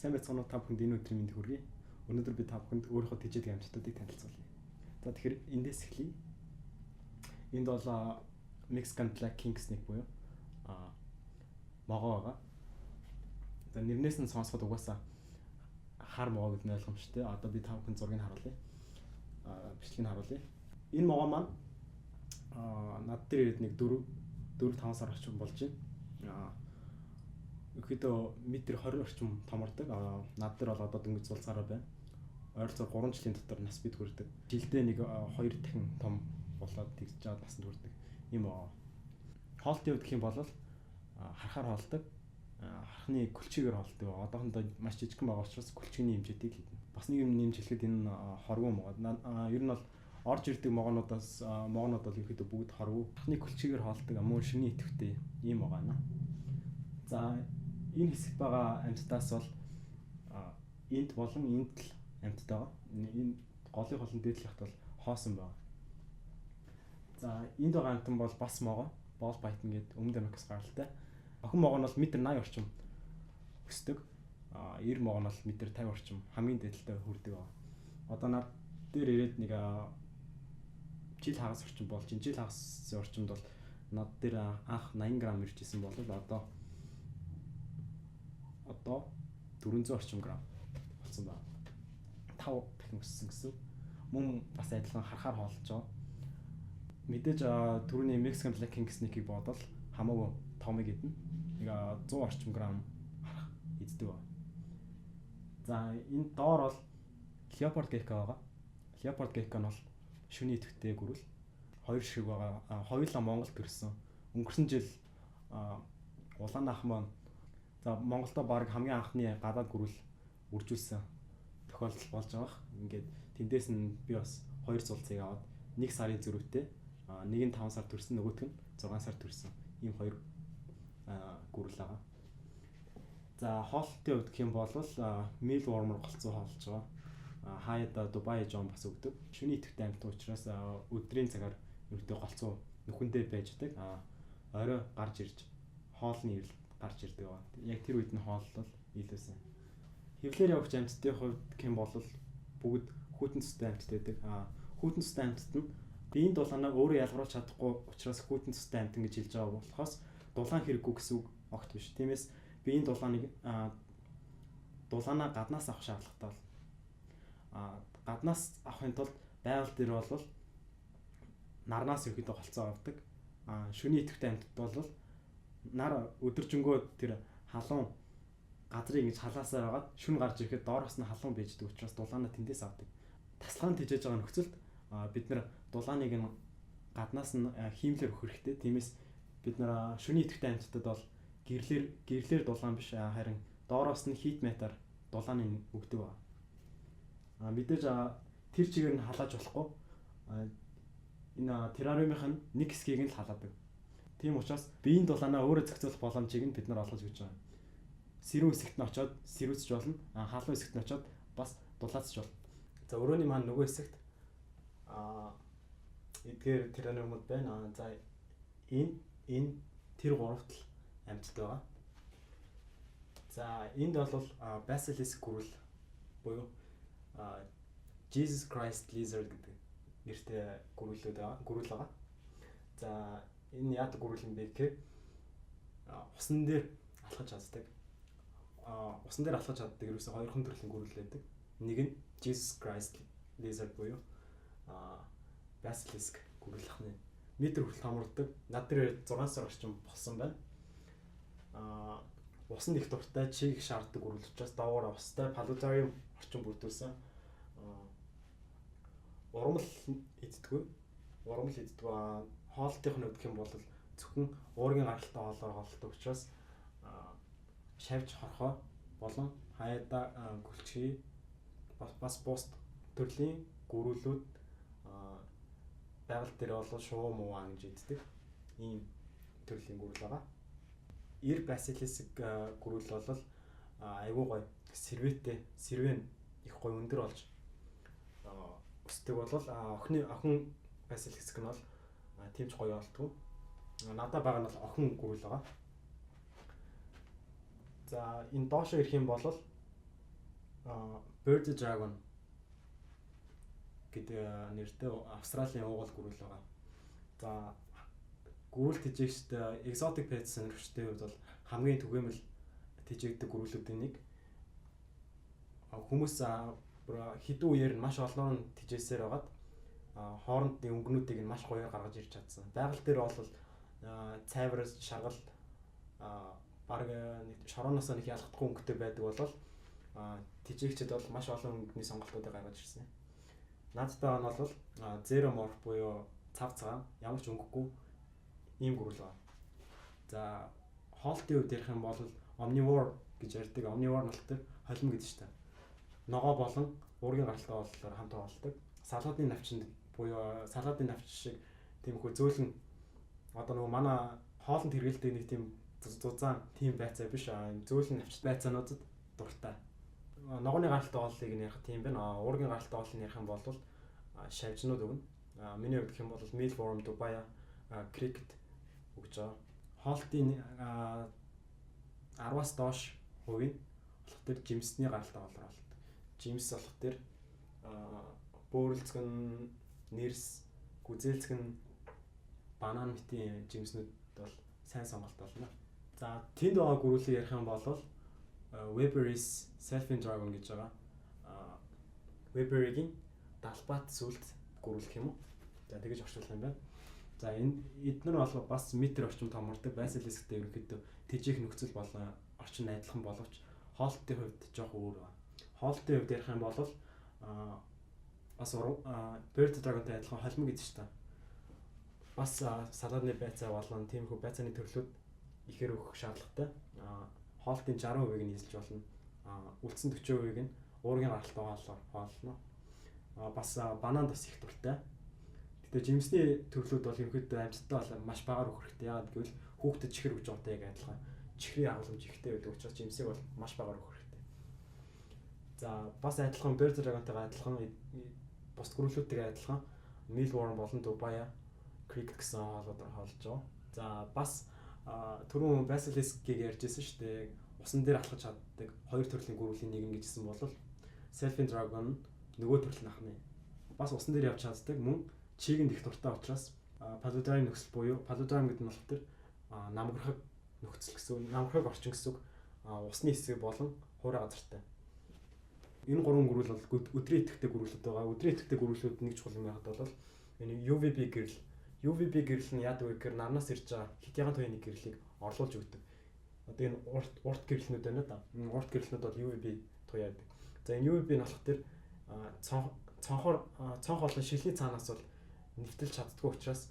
Сайн байцгаана уу, та бүхэнд энэ өдрийн мэнд хүргэе. Өнөөдөр би та бүхэнд өөрийнхөө тэжээдэг амьтдуудыг танилцуулъя. За, тэгэхээр эндээс эхлэе. Энд бол Mexican Black King Snake буюу могоо байгаа. За, нэрнээс нь сонсоход угаасаа хар могоо гэдэг нь ойлгомжтой. Одоо би та бүхэнд зургийг харуулъя. Бичлэгийг харуулъя. Энэ могоо маань над дээр ирээд нэг 4 4 5 сар орчим болж байна. Ерөнхийдөө метр 20 орчим томордог. Над дээр бол одоо дөнгөж зулцаараа байна. Ойролцоогоор 3 жилийн дотор нас бид хүрдэг. Жилдээ нэг 2 дахин том болоод тэгж жаад насанд хүрдэг. Ийм могоо. Хоолтын хувьд гэх юм бол харахаар хоолдог. Хархны көлчигээр хоолдог. Одоохондоо маш жижигхэн байгаа учраас көлчгийн хэмжээтэй л хийдэ. Бас нэг юм нэмж хэлэхэд энэ хорвоо могоо. Ер нь бол орж ирдэг могоонуудаас могоонууд бол ерөнхийдөө бүгд хорвоо. Хархны көлчигээр хоолдог, мөн шөнийн идэвхтэй ийм могоо байна. За, энэ хэсэгт байгаа амьтдаас бол энд болон энд л амьтад байгаа. Энэ голын болон дээдлэхт бол хоосон байгаа. За, энд байгаа амьтан бол бас могоо. Ball python гэдэг Өмнөд Америкаас гаралтай. Охин могоо нь бол метр 80 орчим өсдөг. 90 могоо нь бол метр 50 орчим хамгийн дээдэлтэй хүрдэг байгаа. Одоо над дээр ирээд нэг жил хагас орчим болж байна. Жил хагас орчимд бол над дээр анх 80 грамм ирж исэн бол одоо 400 орчим грамм болсон байна. 5 дахин өссөн гэсэн. Мөн бас адилхан харахаар хоолж байгаа. Мэдээж түрүүний Mexican Black King Snake-ийг бодвол хамаагүй томыг идэнэ. Нэг 100 орчим грамм харах иддэг байна. За, энэ доор бол Leopard gecko байгаа. Leopard gecko нь бол шөнийн идэвхтэй гөрөл. Хоёр шиг байгаа. Хоёулаа Монголд төрсөн. Өнгөрсөн жил улаан ах маань за Монголдо баг хамгийн анхны гадаад гөрөл үржүүлсэн тохиолдол болж байгаа. Ингээд тэндээс нь би бас хоёр зулцыг аваад нэг сарын зөрүүтэй, нэг нь 5 сар төрсөн, нөгөөх нь 6 сар төрсөн. Ийм хоёр гөрөл байгаа. За, хоолтын хувьд гэх юм бол mealworm голцоо хоолж байгаа. Хаяада Дубай Жон бас өгдөг. Шөнийн идэвхтэй амьтан учраас өдрийн цагаар ерөнхийдөө голцоо нүхэндээ байж байдаг. Орой гарч ирж хоолны ирэл гарч ирдэг байгаа. Яг тэр үед нь хооллол илүүсэн. Хэвлээр явагч амьтдын хувьд гэх юм бол бүгд хүйтэн цустай амьтад байдаг. Хүйтэн цустай амьтад нь биеийн дулаанаа өөрөө ялгаруулж чадахгүй учраас хүйтэн цустай амьтан гэж хэлж байгаа болохоос дулаан хэрэггүй гэсэн үг огт биш. Тиймээс биеийн дулааныг дулаанаа гаднаас авах шаардлагатай бол гаднаас авахын тулд байгаль дээр бол нарнаас ерөнхийдөө голцоо авдаг. Шөнийн идэвхтэй амьтад бол нар өдөржингөө тэр халуун газрыг ингэж халаасаар байгаад шүн гарч ирэхэд доороос нь халуун байждаг учраас дулаанаа тэндээс авдаг. Тасалгаан тэжээж байгаа нөхцөлд бид нар дулааныг нь гаднаас нь хиймлээр өгөх хэрэгтэй. Тиймээс бид нар шөнийн идэвхтэй амьтдад бол гэрлээр дулаан биш, харин доороос нь heat mat-аар дулааныг өгдөг байна. Мэдээж тэр чигээр нь халааж болохгүй. Энэ террариумынх нь нэг хэсгийг нь л халаадаг. Тийм учраас биеийн дулаанаа өөрөө зохицуулах боломжийг нь бид нар олгож өгч байгаа. Сэрүүн хэсэгт нь очиод сэрүүцэж болно. Халуун хэсэгт нь очиод бас дулаацж болно. За, өрөөний маань нөгөө хэсэгт эдгээр террариумууд байна. За, энэ тэр гуравт л амьтад байгаа. За, энд бол basilisk гөрөл буюу Jesus Christ lizard гэдэг нэртэй гөрүүлүүд байгаа. Гөрүүл байгаа. За, энэ яадаг гөрүүл юм бэ гэхээр усан дээр алхаж чаддаг. Усан дээр алхаж чаддаг ерөөсөө хоёрхан төрлийн гөрүүл байдаг. Нэг нь Jesus Christ lizard буюу basilisk гөрүүл ахны. Метр хүртэл томордог. Над дээр 6 сар орчим болсон байна. Усанд их дуртай, чиг их шаарддаг гөрүүл учраас доогоор устай paludarium орчин бүрдүүлсэн. Урмал иддэггүй. Урмал иддэггүй. Хоолтынх нь өгөх юм бол зөвхөн уургийн гаралтай хоолоор хооллодог учраас шавж хорхоо болон хаяада гүлчгий, бас бус төрлийн гөрүүлүүд, байгаль дээр бол шувуу муу гэж иддэг. Ийм төрлийн гөрүүл байгаа. Эр basilisk гөрүүл бол айгуу гоё сэрвэтэй, сэрвэн их гоё өндөр болж өсдөг бол охины охин basilisk нь бол тийм ч гоё болтгоо. Надад байгаа нь бол охин гөрүүл байгаа. За, энэ доошоо ирэх юм бол Bird Dragon гэдэг нэртэй Австралийн уугуул гөрүүл байгаа. За, гөрүүл тэжээгчид, exotic pets сонирхчдын хувьд бол хамгийн түгээмэл тэжээгдэг гөрүүлүүдийн нэг. Хүмүүс хэдэн үеэр нь маш олноор нь тэжээсээр байгаад хоорондын өнгөнүүдийг нь маш гоёор гаргаж ирж чадсан. Байгаль дээр бол цайвар, шаргал, бараг шорооноос нэг ялгахдаггүй өнгөтэй байдаг бол тэжээгчид бол маш олон өнгөний сонголтуудыг гаргаж ирсэн. Наадтай нь бол zero morph буюу цав цагаан, ямар ч өнгөгүй ийм гөрүүл байна. За, хоолтын хувьд ярих юм бол omnivore гэж ярьдаг. Omnivore нь болохоор холим гэдэг чинь. Ногоо болон уургийн гаралтай хооллоор хамт хооллодог. Салаадны навчинд буюу салаадны навч шиг тиймэрхүү зөөлөн, одоо нөгөө манай хоолнд хэрэглэдэг нэг тийм зузаан тийм байцаа биш, зөөлөн навч байцаануудад дуртай. Ногооны гаралтай хооллыг нь ярих тийм байна. Уургийн гаралтай хооллыг ярих юм бол шавжнууд өгнө. Миний хувьд гэх юм бол mealworm, dubia, cricket өгж байгаа. Хоолтын 10-аас доош хувийн болох тэр жимсний гаралтай хоолоор болдог. Жимс болох тэр бөөрөлцгөн, нэрс, гүзээлцгэн, банан мэтийн жимснүүд бол сайн сонголт болно. За, тэнд байгаа гөрүүлийг ярих юм бол Weber's Selfing Dragon гэж байгаа. Weber-ийн далбаат сүлд гөрүүлэх юм уу? За, тэгэж орчуулах юм байна. За, энэ эднэр бол бас метр орчим томордог. Basilisk-тэй ерөнхийдөө тэжээх нөхцөл болон орчин адилхан боловч хоолтын хувьд жоох өөр байна. Хоолтын хувьд ярих юм бол бас Bird Dragon-тай адилхан холимог гэдэг чинь. Бас салаадны байцаа болон тиймэрхүү байцааны төрлүүд ихээр өгөх шаардлагатай. Хоолтын 60%-ийг нь эзэлж болно. Үлдсэн 40%-ийг нь уургийн гаралтай хооллоор хооллоно. Бас банан бас их дуртай. Гэтэ жимсний төрлүүд бол ерөнхийдөө амжилттай бол маш багаар өгөх хэрэгтэй. Яагаад гэвэл хүүхдэд чихэр өгж байгаатай яг адилхан. Чихрийн агуулмж ихтэй байдаг учраас жимсийг бол маш багаар өгөх хэрэгтэй. За, бас адилхан Bird Dragon-тайгаа адилхан, бусд гөрүүлүүдтэйгээ адилхан mealworm болон dubia, cricket гэсэн хоолуудаар хоолж байгаа. За, бас түрүүн Basilisk-ийг ярьж байсан шүү дээ. Усан дээр алхаж чаддаг хоёр төрлийн гөрүүлийн нэг нь гэжсэн бол Selfing Dragon нөгөө төрөл нь ахна. Бас усан дээр явж чаддаг, мөн чигэнд их дуртай учраас paludarium нөхцөл буюу paludarium гэдэг нь болохоор тэр намгархаг нөхцөл гэсэн үг, намгархаг орчин гэсэн үг, усны хэсэг болон хуурай газартай. Энэ гурван гөрүүл бол өдрийн идэвхтэй гөрүүлүүд байгаа. Өдрийн идэвхтэй гөрүүлүүд нэг чухал юм яхад бол энэ UVB гэрэл. UVB гэрэл нь яадаг вэ гэхээр нарнаас ирж байгаа хэт ягаан туяаны гэрлийг орлуулж өгдөг. Одоо энэ урт урт гэрлэнүүд байна да. Энэ урт гэрлэнүүд бол UVB туяа гэдэг. За, энэ UVB нь болох тэр цонхоор цонх болон шилний цаанаас бол нэвтэлж чаддгүй учраас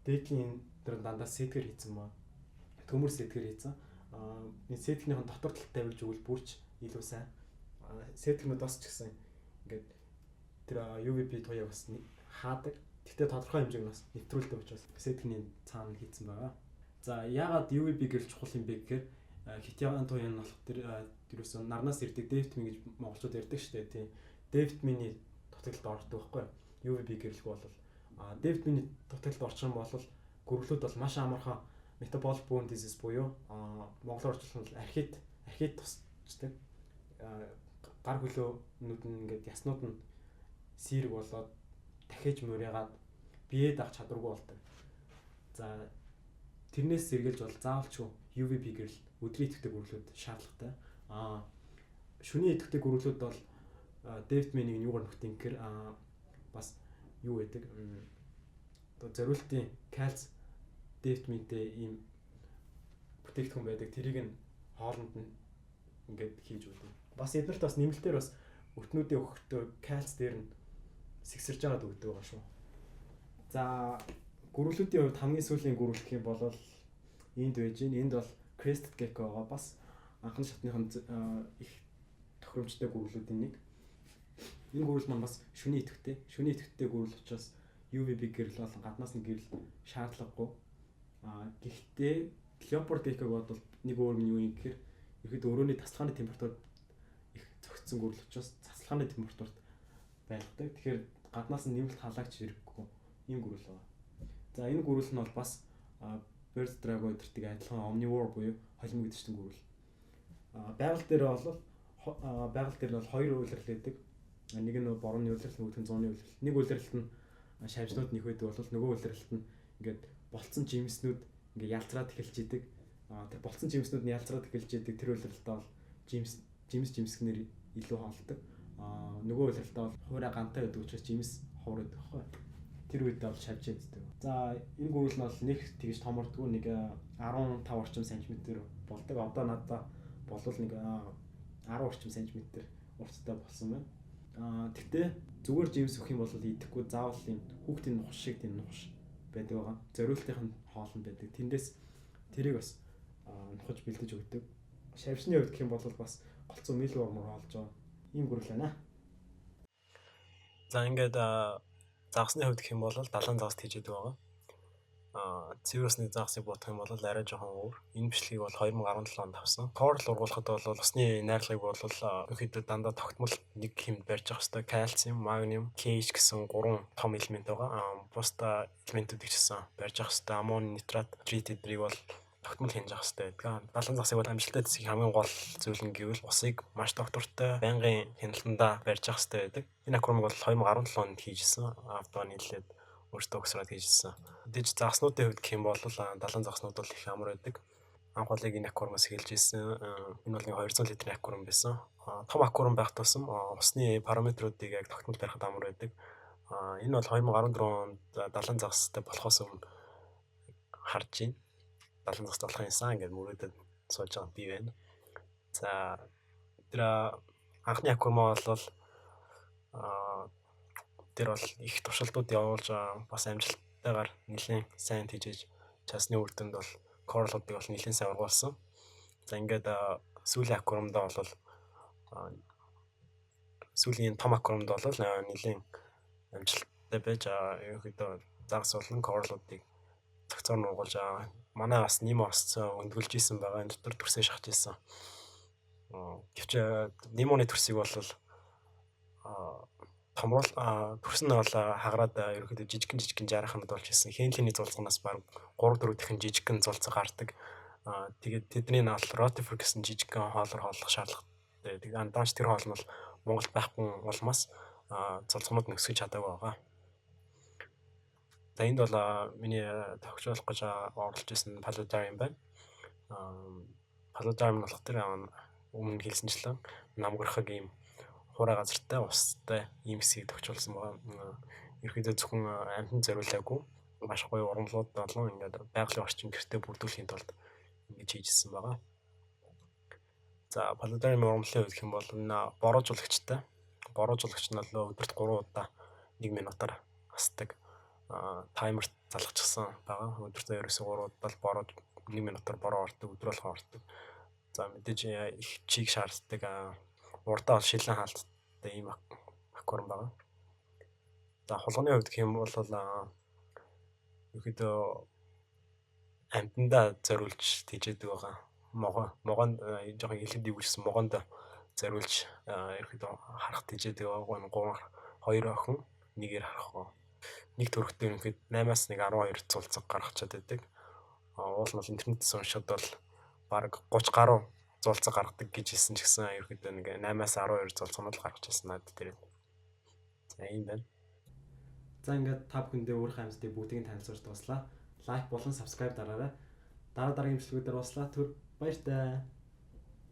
дээдлийн энэ тэр дандаа сэтгэр хийсэн ба. Төмөр сэтгэр хийсэн. Энэ сэтгнийхэн дотор талд тавьж өгвөл бүрч илүү сайн. Сэтгнүүд бас ч гэсэн ингээд тэр UVB туяаг бас хаадаг. Гэхдээ тодорхой хэмжээг нь бас нэвтрүүлдэг учраас сэтгний цаана хийсэн байгаа. За, яагаад UVB гэрэл чухал юм бэ гэхээр хэт ягаан туяа нь болох тэр ерөөсөө нарнаас ирдэг D витамин гэж монголчууд ярьдаг шүү дээ, тийм. D витамины дутагдлалд ордог байхгүй юу? UVB гэрэлгүй бол D витамины дутагдлалд орчих юм бол гөрүүлүүд бол маш амархан metabolic bone disease буюу монголоор орчуулах нь архит тусчдаг. Гар хөлөөнүүд нь ингээд яснууд нь сийрэг болоод дахиж мурийгаад бие даах чадваргүй болдог. За, тэрнээс сэргийлж бол заавалчгүй UVB гэрэл, өдрийн идэвхтэй гөрүүлүүд шаардлагатай. Шөнийн идэвхтэй гөрүүлүүд бол D витаминыг нь юугаар нөхдөг юм гэхээр бас юу гэдэг, одоо зориултын кальц, D витаминтэй ийм бүтээгдэхүүн байдаг. Тэрийг нь хоолнд нь ингээд хийж өгдөг. Бас эднэрт бас нэмэлтээр бас өвтнүүдийн өгөхдөө кальц дээр нь сэгсэрж байгаад өгдөг байгаа шүү. За, гөрүүлүүдийн хувьд хамгийн сүүлийн гөрүүлэх юм бол энд байж гин. Энд бол Crested Gecko байгаа. Бас анхны шатныхан их тохиромжтой гөрүүлүүдийн нэг. Энэ гөрүүл маань бас шөнийн идэвхтэй. Шөнийн идэвхтэй гөрүүл учраас UVB гэрэл болон гаднаас нь гэрэл шаардлагагүй. Гэхдээ Leopard Gecko-г бодвол нэг өөр нь юу юм гэхээр ерхэд өрөөний тасалгааны температур их зохицсон гөрүүл учраас цацалгааны температурт байлгадаг. Тэгэхээр гаднаас нь нэмэлт халаагч хэрэггүй ийм гөрүүл байгаа. За, энэ гөрүүл нь бол бас Bird Dragon гэдэртийг адилхан omnivore буюу холимог гэдэрчтэн гөрүүл. Байгаль дээр бол Байгаль дээр нь бол хоёр улирал байдаг. Нэг нь борооны улирал, нөгөөх нь зууны улирал. Нэг улиралд нь шавжнууд нэх байдаг бол нөгөө улиралд нь ингээд болцсон жимснүүд ингээд ялцраад эхэлж идэг. Тэр болцсон жимснүүд нь ялцраад эхэлж идэг. Тэр улиралдаа бол жимс жимсгнэр илүү хоолдог. Нөгөө улиралдаа бол хуурай гантай байдаг учраас жимс ховор байдаг байхгүй. Тэр үедээ бол шавж яддаг. За, энэ гөрүүл нь бол нэг тэгж томордгоо, нэг 15 орчим сантиметр болдог. Одоо надаа болвол нэг 10 орчим сантиметр урттай болсон байна. Тэгтээ зүгээр жимс өгөх юм бол идэхгүй, заавал юм хүүхдийн нухаш шиг тийм нухаш байдаг байгаа. Зориултын хоол нь байдаг. Тэндээс тэрийг бас нухаж бэлдэж өгдөг. Шавжны хувьд гэх юм бол бас голцоо mealworm оор хоолж байгаа. Ийм гөрөл байна. За, ингээд загасны хувьд гэх юм бол далайн загас тэжээдэг байгаа. Цэвэр усны загасыг бодох юм бол арай жоохон өөр. Энэ бичлэгийг бол 2017 онд авсан. Coral ургуулахад бол усны найрлагыг бол ерөнхийдөө дандаа тогтмол нэг хэмд барьж явах хэрэгтэй. Кальциум, магниум, KH гэсэн гурван том элемент байгаа. Бусад элементүүдийг ч гэсэн барьж явах хэрэгтэй. Аммоний нитрат, нитрит эдрийг бол тогтмол хянаж явах хэрэгтэй байдаг. Далайн загасыг бол амжилттай тэжээх хамгийн гол зүйл нь гэвэл усыг маш тогтвортой, байнгын хяналтандаа барьж явах хэрэгтэй байдаг. Энэ аквариумыг бол 2017 онд хийжсэн. Аавдаа нийлээд өөртөө угсраад хийжсэн. Мэдээж загаснуудын хувьд гэх юм бол далайн загаснууд бол их амар байдаг. Анх бол яг энэ аквариумаас эхэлж ирсэн. Энэ бол нэг 200 литрийн аквариум байсан. Том аквариум байх тусам усны параметруудыг яг тогтмол барихад амар байдаг. Энэ бол 2014 онд далайн загастай болохоос өмнө харж байна. Далайн загас болох юмсан ингээд мөрөөдөд сууж байгаа би байна. За, тэр анхны аквариум бол тэр бол их туршилтууд явуулж бас амжилттайгаар нэлээд сайн тэжээж чадсны үр дүнд бол coral уудыг бол нэлээд сайн ургуулсан. За, ингээд сүүлийн аквариумдаа бол, сүүлийн том аквариумд бол нэлээд амжилттай байж ерөнхийдөө загас болон coral уудыг цогцоор нь ургуулж, манай бас Немо осцоо өндгөлж исэн байгаа. Энэ дотор төрсөө шахаж исэн. Гэвч Немоны төрсийг бол томруул, төрс нь бол хагараад ерөнхийдөө жижигхэн жижигхэн жарахнууд болж исэн. Хенлиний зулцганаас баг 3 4 дахин жижигхэн зулцга гардаг. Тэгээд тэдний нь бол ротифер гэсэн жижигхэн хоолоор хооллох шаардлагатай. Тэгээд дааш тэр хоол нь бол Монголд байхгүй улмаас зулцганууд нь өсгөж чадаагүй байгаа. За, энд бол миний тохижуулах гэж оролцож исэн paludarium байна. Paludarium нь болох тэр өмнө хэлсэнчлэн намгархаг ийм хуурай газартай, устай ийм хэсгийг тохижуулсан байгаа. Ерөнхийдөө зөвхөн амьтанд зориулаагүй, маш гоё ургамлууд болон ингээд байгалийн орчин гэртээ бүрдүүлэхийн тулд ингэж хийжсэн байгаа. За, paludarium ургамлын хувьд гэх юм бол энэ бороожуулагчтай. Бороожуулагч нь бол өдөрт 3 удаа 1 минутаар асдаг. Таймер залгачихсан байгаа. Өдөрт ерөөсөө 3 удаа л бороо 1 минутаар бороо ордог, өдөр болгон ордог. За, мэдээж их чиг шаарддаг. Урдаа бол шилэн хаалттай ийм аквариум байгаа. За, хулганы хувьд гэх юм бол ерөөдөө амьтандаа зориулж тэжээдэг байгаа. Могоо могоонд жоохон хэлэхэд эвгүйсэн могоонд зориулж ерөөдөө харах тэжээдэг байгаа. 3 2 охин, нэгээр харах гоо. Нэг төрхтөө ерөнхийд 8-аас нэг 12 зулцэг гаргачаад байдаг. Уул нь бол интернетээс уншихад бол бараг 30 гаруй зулцэг гаргадаг гэж хэлсэн ч гэсэн ерөнхийдөө нэг 8-аас 12 зулцгнууд л гаргаж ирсэн надад тэр. За, ийм байна. За, ингээд та бүхэндээ өөрийнхөө амьтдыг бүгдийг нь танилцуулж дууслаа. Like болон subscribe дараарай. Дараа дараагийн бичлэгүүдээр уулзлаа. Түр баяртай.